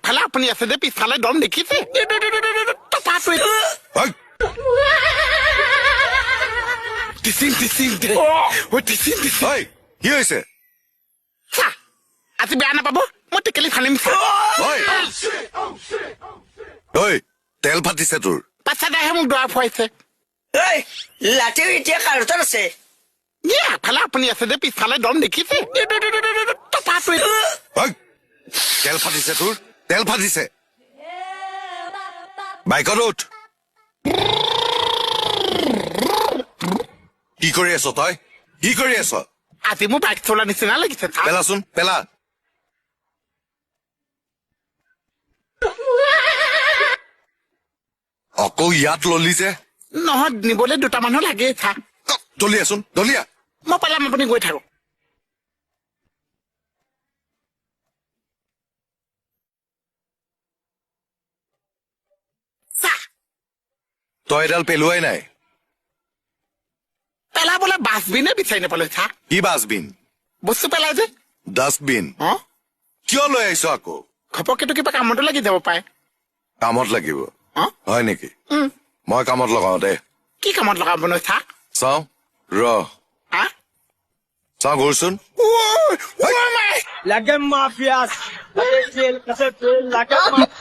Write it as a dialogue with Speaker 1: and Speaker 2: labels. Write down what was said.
Speaker 1: আগফালে আপুনি আছে যে, পিছফালে দম দেখিছে। টপাটোৱে।
Speaker 2: ঐ,
Speaker 1: টিচিং টিচিং দে, অ টিচিং টিচিং।
Speaker 2: ঐ, কি হৈছে?
Speaker 1: চা, আজি বেয়া নাপাব, মই টেকেলি ফালিম চা।
Speaker 2: ঐ ঐ, তেল ফাটিছে তোৰ।
Speaker 1: পাছাদাহে মোক দৰা ফুৱাইছে।
Speaker 3: ঐ, লাঠিও এতিয়া কাৰ হাতত আছে?
Speaker 1: ই আগফালে আপুনি আছে যে, পিছফালে দম দেখিছে। টপাটোৱে।
Speaker 2: ঐ, তেল ফাটিছে তোৰ, তেল ফাটিছে। বাইকত উঠ। কি কৰি আছ তই? কি কৰি আছ?
Speaker 1: আজি মোৰ বাইক চলোৱা নিচিনা লাগিছে চা।
Speaker 2: পেলাচোন, পেলা। আকৌ ইয়াত ললি যে?
Speaker 1: নহয়, নিবলৈ দুটা মানুহ লাগে চা।
Speaker 2: দলিয়াচোন, দলিয়া।
Speaker 1: মই পেলাম, আপুনি গৈ থাকক। চা।
Speaker 2: তই এডাল পেলোৱাই নাই।
Speaker 1: পেলাবলৈ বাছবিনে বিচাৰি নাপালো চা।
Speaker 2: কি বাছবিন?
Speaker 1: বস্তু পেলাই যে।
Speaker 2: ডাষ্টবিন।
Speaker 1: অ।
Speaker 2: কিয় লৈ আহিছ আকৌ?
Speaker 1: ঘপককেতো কিবা কামতো লাগি যাব পাৰে।
Speaker 2: কামত লাগিব?
Speaker 1: অ।
Speaker 2: হয় নেকি? মই কামত লগাও দে।
Speaker 1: কি কামত লগাব নো চা?
Speaker 2: চাওঁ ৰ।
Speaker 1: হা?
Speaker 2: চাওঁ, ঘূৰচোন।
Speaker 1: মাই।
Speaker 4: Lage mafias, lage jail, kase jail, lage mafia.